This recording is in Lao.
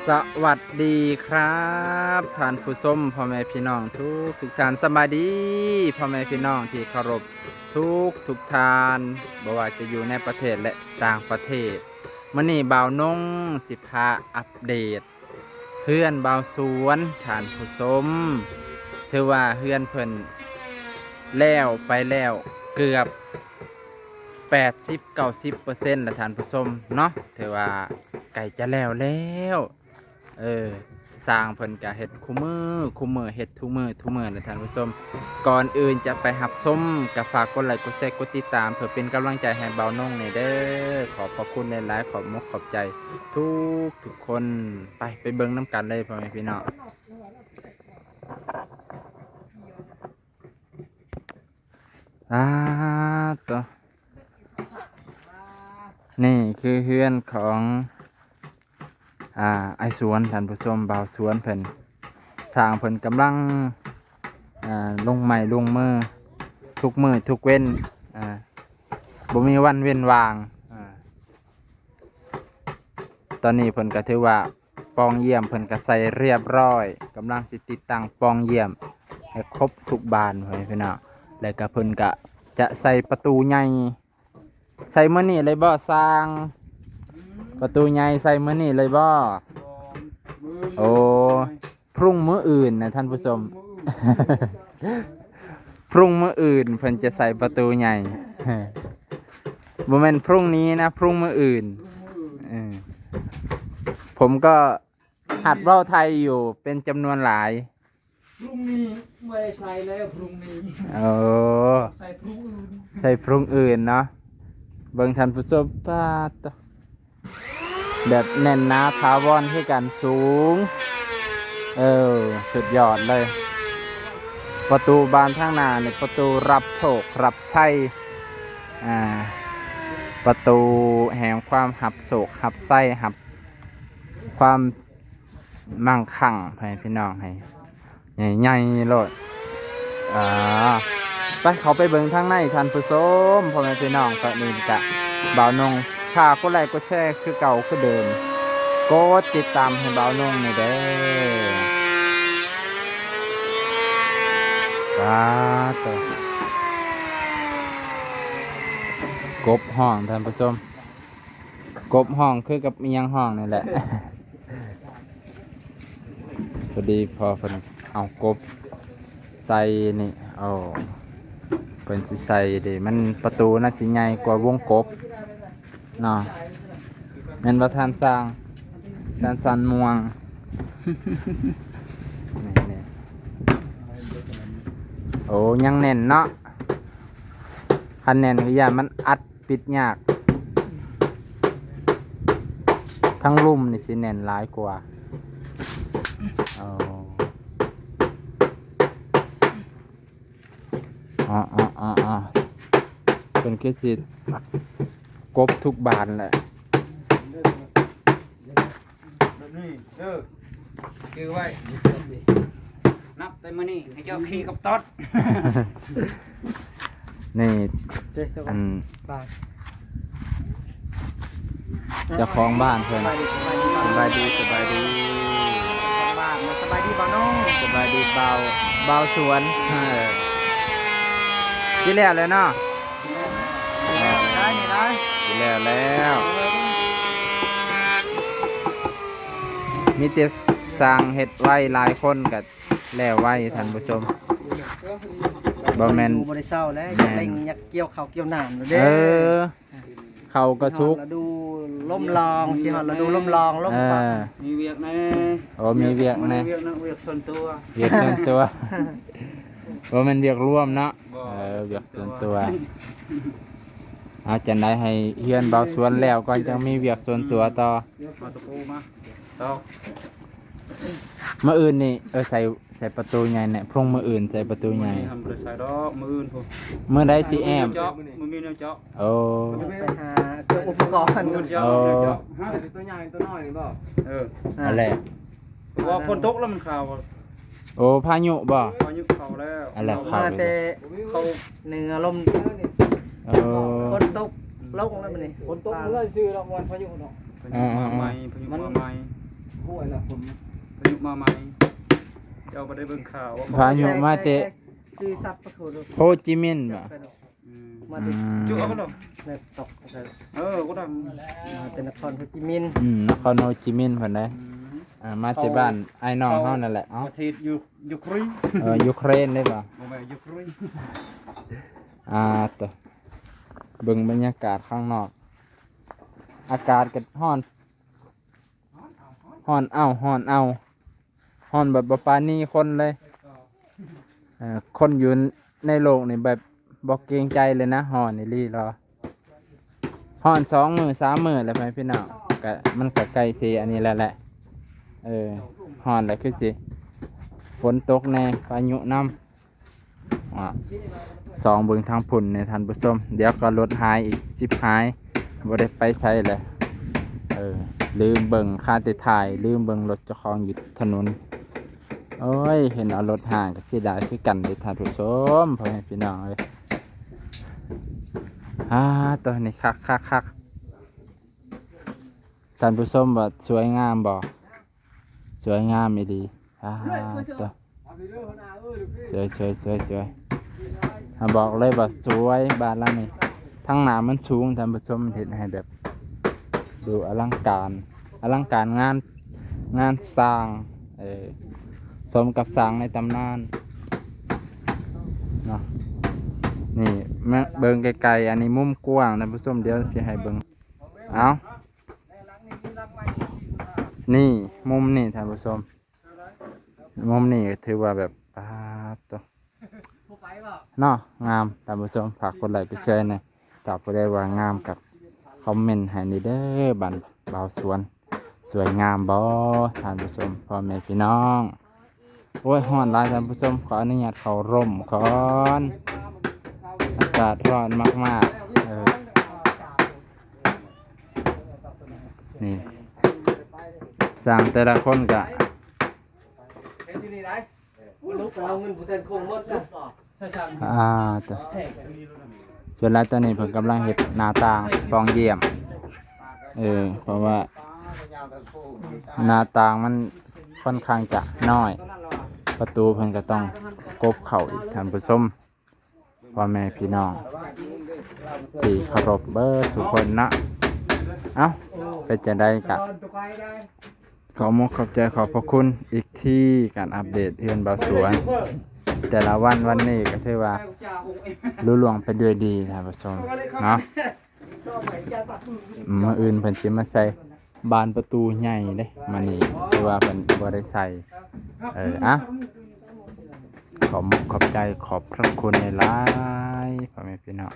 ສະຫວັດດີຄັບທ່ານຜູ້ຊົມ ພໍ່ແມ່ພີ່ນ້ອງທຸກທຸກທ່ານ. ສະບາຍດີພໍ່ແມ່ພີ່ນ້ອງທີ່ເຄົາລົບທຸກທຸກທ່ານ ບໍ່ວ່າຈະຢູ່ໃນປະເທດ ແລະ ຕ່າງປະເທດ. ມື້ນີ້ບ່າວນົງຊິພາອັບເດດເຮືອນບ່າວສວນທ່ານຜູ້ຊົມ. ຖືວ່າເຮືອນເພິ່ນແລ້ວໄປແລ້ວເກືອບ ແປດສິບ ເກົ້າສິບເປີເຊັນລະທ່ານຜູ້ຊົມເນາະ. ຖືວ່າໃກ້ຈະແລ້ວແລ້ວ. ເອີ ຊ່າງເພິ່ນກະເຮັດຄູ່ມື້ ຄູ່ມື້ ເຮັດທຸກມື້ ທຸກມື້ລະທ່ານຜູ້ຊົມ. ກ່ອນອື່ນຈະໄປຮັບຊົມ ກະຝາກກົດໄລ ກົດແຊ ກົດຕິດຕາມ ເພື່ອເປັນກຳລັງໃຈໃຫ້ບ່າວນົງແດ່ເດີ. ຂອບພະຄຸນຫຼາຍໆ ຂອບມົກຂອບໃຈທຸກທຸກຄົນ. ໄປ ໄປເບິ່ງນຳກັນເລີຍພໍ່ແມ່ພີ່ນ້ອງ. ອາ ໂຕ ນີ້ຄືເຮືອນຂອງ ອາ ອ້າຍສວນທ່ານຜູ້ຊົມ. ບ່າວສວນເພິ່ນ ຊ່າງເພິ່ນກຳລັງ ອາ ລົງໄມ້ລົງມືທຸກມື້ທຸກເວັນ ອາ ບໍ່ມີວັນເວັ້ນວ່າງ. ອາ ຕອນນີ້ເພິ່ນກະຖືວ່າປ່ອງຢ້ຽມເພິ່ນກະໃສ່ຮຽບຮ້ອຍ ກຳລັງຊິຕິດຕັ້ງປ່ອງຢ້ຽມໃຫ້ຄົບທຸກບານ ພໍ່ແມ່ພີ່ນ້ອງ. ແລ້ວກະເພິ່ນກະຈະໃສ່ປະຕູໃຫຍ່ ໃສ່ມື້ນີ້ເລີຍບໍ່ຊ່າງ? ປະຕູໃຫຍ່ໃສ່ມື້ນີ້ເລີຍບໍ່? ໂອ້ ພລຸ່ງມື້ອື່ນນະທ່ານຜູ້ຊົມ. ພລຸ່ງມື້ອື່ນເພິ່ນຈະໃສ່ປະຕູໃຫຍ່. ບໍ່ແມ່ນພລຸ່ງນີ້ນະ ພລຸ່ງມື້ອື່ນ. ເອີ ຜົມກໍຫັດເວົ້າໄທຢູ່ເປັນຈຳນວນຫຼາຍ. ພລຸ່ງນີ້ບໍ່ໄດ້ໃສ່ແລ້ວ ພລຸ່ງນີ້. ໂອ້ ໃສ່ພລຸ່ງອື່ນ ໃສ່ພລຸ່ງອື່ນເນາະ. ເບິ່ງທ່ານຜູ້ຊົມ ປາດໂທ້ ແບບແໜ້ນໜາຖາວອນຄືກັນ ສູງ. ເອີ ສຸດຍອດເລີຍ. ປະຕູບານທາງໜ້ານີ້ ປະຕູຮັບໂຊກຮັບໄຊ ອາ ປະຕູແຫ່ງຄວາມຮັບໂຊກຮັບໄຊ ຮັບຄວາມມັ່ງຄັ່ງ ໃຫ້ພີ່ນ້ອງ ໃຫ້ ໃຫຍ່ໆໂລດ. ອ່າ ໄປ ເຂົ້າໄປເບິ່ງທາງໃນທ່ານຜູ້ຊົມ ພໍ່ແມ່ພີ່ນ້ອງ. ຕອນນີ້ກະບ່າວນົງ ຝາກກົດໄລກົດແຊຄືເກົ່າຄືເດີມ ກົດຕິດຕາມໃຫ້ບ່າວນົງແດ່ເດີ. ປາດໂທ້ ກົບຮ້ອງທ່ານຜູ້ຊົມ. ກົບຮ້ອງຄືກັບອີ່ຫຍັງຮ້ອງນີ້ແຫຼະ. ພໍດີພໍເພິ່ນເອົາກົບໃສ່ນີ້ ໂອ້ ເພິ່ນຊິໃສ່ເດ້ ມັນປະຕູໜ້າຊິໃຫຍ່ກວ່າວົງກົບເນາະ. ແມ່ນບໍ່ທ່ານຊ່າງ? ທ່ານຊ່າງມ່ວງ ນີ້ໆ ໂອ້ ຍັງແໜ້ນເນາະ. ຄັນແໜ້ນກໍຢ້ານມັນອັດ ປິດຍາກ. ທາງລຸ່ມນີ້ຊິແໜ້ນຫຼາຍກວ່າ. ເອົາ ເອົາ ເອົາ ເອົາ ເພິ່ນຄືຊິກົບທຸກບານແຫຼະ. ແບບນີ້ເດີ ຈື່ໄວ້ ນັບແຕ່ມື້ນີ້ໃຫ້ເຈົ້າຂີ່ກັບຕອດ. ນີ້ ເດ້ ອັນ ເຈົ້າຂອງບ້ານເພິ່ນ. ສະບາຍດີ ສະບາຍດີ ສະບາຍດີ ເຈົ້າຂອງບ້ານ. ສະບາຍດີບ່າວນ້ອງ ສະບາຍດີບ່າວ ບ່າວສວນ. ເອີ ຊິແລ້ວແລ້ວເນາະ. ໄດ້ນີ້ໄດ້ ຊິແລ້ວແລ້ວ. ມີແຕ່ຊ່າງເຮັດໄວ ຫຼາຍຄົນກໍແລ້ວໄວທ່ານຜູ້ຊົມ. ບໍ່ແມ່ນ ບໍ່ໄດ້ເຊົາແລ້ວ ແມ່ນ ຢາກເລັ່ງ ຢາກກ່ຽວເຂົ້າກ່ຽວນ້ຳເດ້. ເອີ ເຂົ້າກໍສຸກ ຊິຮອດລະດູລົມລອງ ຊິຮອດລະດູລົມລອງ ລົມ ເອີ ປະ ມີວຽກແດ່. ໂອ້ ມີວຽກແດ່ ວຽກນະ ວຽກສ່ວນຕົວ ວຽກສ່ວນຕົວ. ບໍ່ແມ່ນວຽກລວມເນາະ. ບໍ່ ເອີ ວຽກສ່ວນຕົວ. ເອົາ ຈັ່ງໃດໃຫ້ເຮືອນບ່າວສວນແລ້ວກ່ອນ ຈັ່ງມີວຽກສ່ວນຕົວຕໍ່. ມາຕະປູມາ ຕອກ. ມື້ອື່ນນີ້ ເອີ ໃສ່ ໃສ່ປະຕູໃຫຍ່ແນ່ ພລຸ່ງມື້ອື່ນໃສ່ປະຕູໃຫຍ່. ມື້ນີ້ຫັ້ນບໍ່ໄດ້ໃສ່ດອກ ມື້ອື່ນພຸ້ນ. ມື້ໃດຊິແອ້ມ? ມື້ມີແນວເຈາະ ມື້ມີແນວເຈາະ. ໂອ້ ໄປຫາເຄື່ອງອຸປະກອນ ມື້ອື່ນເຈາະ ໂອ້ ແນວເຈາະ. ຮະ? ໃສ່ຕົວໃຫຍ່ຕົວນ້ອຍນີ້ບໍ່? ເອີ ຫັ້ນແຫຼະ. ເພາະວ່າຝົນຕົກແລ້ວມັນຂາວ. ໂອ້ ພາຍຸບໍ່? ພາຍຸເຂົ້າແລ້ວ. ອັນແລ້ວ ເຂົ້າ ມາແຕ່ ເຂົ້າເໜືອລົມ. ໂອ້ ຝົນຕົກລົງແລ້ວມື້ນີ້ ຝົນຕົກເມື່ອຊື່ເນາະ ວັນພາຍຸເນາະ. ພາຍຸມາໃໝ່ ພາຍຸມາໃໝ່ ຫ້ວຍແລ້ວ ພາຍຸມາໃໝ່ ເຈົ້າບໍ່ໄດ້ເບິ່ງຂ່າວວ່າ ພາຍຸມາແຕ່ ຊື່ສັບປະໂທ ໂຮຈິມິນຫວາ? ອືມ ມາແຕ່ ອືມ ຈຸເອົາເນາະ ແລ້ວຕົກ ເອີ ກໍໄດ້ ມາແຕ່ນະຄອນໂຮຈິມິນ ອືມ ນະຄອນໂຮຈິມິນພຸ້ນເດ້ ອືມ ອ່າ ມາແຕ່ບ້ານອ້າຍນ້ອງເຮົານັ້ນແຫຼະ ເອົາ ປະເທດຢູ ຢູເຄຣນ ເອີ ຢູເຄຣນເດ້ບໍ່? ບໍ່ແມ່ນຢູເຄຣນ ອ່າ ໂຕ ເບິ່ງບັນຍາກາດຂ້າງນອກ ອາກາດກໍຮ້ອນ ຮ້ອນເອົ້າ ຮ້ອນເອົ້າ ຮ້ອນແບບບໍ່ປານີຄົນເລີຍ ເອີ ຄົນຢູ່ໃນໂລກນີ້ແບບບໍ່ເກງໃຈເລີຍນະ ຮ້ອນອີ່ຫຼີເນາະ ຮ້ອນສອງມື້ສາມມື້ແລ້ວ ພໍ່ແມ່ພີ່ນ້ອງ ກະ ມັນກະໃກ້ຊິອັນນີ້ແລ້ວແຫຼະ ເອີ ຮ້ອນແລ້ວຄືຊິຝົນຕົກແດ່ ພາຍຸນຳ. ອ່າ ສ່ອງເບິ່ງທາງພຸ້ນແດ່ທ່ານຜູ້ຊົມ ດຽວກໍລົດຫາຍອີກສິບຫາຍ ບໍ່ໄດ້ໄປໃສເລີຍ ເອີ ລືມເບິ່ງ ຄາແຕ່ຖ່າຍ ລືມເບິ່ງລົດເຈົ້າຂອງຢູ່ຖະໜົນ ໂອ້ຍ ເຫັນເອົາລົດຫາກໍເສຍດາຍຄືກັນເດ້ທ່ານຜູ້ຊົມ ພໍ່ແມ່ພີ່ນ້ອງເອີຍ ອ່າ ໂຕນີ້ຄັກໆໆ ທ່ານຜູ້ຊົມວ່າສວຍງາມບໍ່? ສວຍງາມອີ່ຫຼີ ອ່າ ໂຕ ສວຍ ສວຍ ສວຍ ສວຍ ອ່າ ບອກເລີຍວ່າສວຍ ບ້ານຫຼັງນີ້ ທາງໜ້າມັນສູງ ທ່ານຜູ້ຊົມ ເຮັດໃຫ້ແບບ ດູອະລັງການ ອະລັງການງານ ງານສ້າງ ເອີ ສົມກັບສ້າງໃນຕຳນານເນາະ ນີ້ ມາເບິ່ງໄກໆ ອັນນີ້ມຸມກວ້າງ ທ່ານຜູ້ຊົມ ດຽວຊິໃຫ້ເບິ່ງ ເອົາ ນີ້ ມຸມນີ້ທ່ານຜູ້ຊົມ ມຸມນີ້ກໍຖືວ່າແບບ ປາດໂຕ ເນາະ ງາມ ທ່ານຜູ້ຊົມ ຝາກກົດໄລກົດແຊແດ່ ຖ້າຜູ້ໃດວ່າງາມກໍຄອມເມັນໃຫ້ນີ້ເດີ ບ້ານບ່າວສວນ ສວຍງາມບໍ່ ທ່ານຜູ້ຊົມ ພໍ່ແມ່ພີ່ນ້ອງ? ໂອ້ຍ ຮ້ອນຫຼາຍທ່ານຜູ້ຊົມ ຂໍອະນຸຍາດເຂົ້າຮ່ມກ່ອນ ອາກາດຮ້ອນມາກໆ ເອີ ນີ້ ຊ່າງແຕ່ລະຄົນກະ ມັນລຸກໄປເອົາເງິນຜູ້ແທນຄົງໝົດແລ້ວ ອ່າ ໂຕ ສ່ວນຫຼາຍຕອນນີ້ເພິ່ນກຳລັງເຮັດໜ້າຕ່າງປ່ອງຢ້ຽມ ເອີ ເພາະວ່າໜ້າຕ່າງມັນຄ່ອນຂ້າງຈະນ້ອຍ ປະຕູເພິ່ນກໍຕ້ອງກົບເຂົ້າອີກ ທ່ານຜູ້ຊົມ ພໍ່ແມ່ພີ່ນ້ອງທີ່ເຄົາລົບເບິດທຸກຄົນເນາະ ເອົ້າ ເປັນຈັ່ງໃດກະ ຂໍມຸກຂອບໃຈຂອບພະຄຸນອີກທີ ການອັບເດດເຮືອນບ່າວສວນແຕ່ລະວັນ ວັນນີ້ກໍຖືວ່າລຸລ່ວງໄປດ້ວຍດີທ່ານຜູ້ຊົມເນາະ ມື້ອື່ນເພິ່ນຊິມາໃສ່ບານປະຕູໃຫຍ່ເດ້ ມື້ນີ້ຄືວ່າເພິ່ນບໍ່ໄດ້ໃສ່ ເອີ ອ່ະ ຂອບ ຂອບໃຈຂອບພະຄຸນຫຼາຍໆ ພໍ່ແມ່ພີ່ນ້ອງ.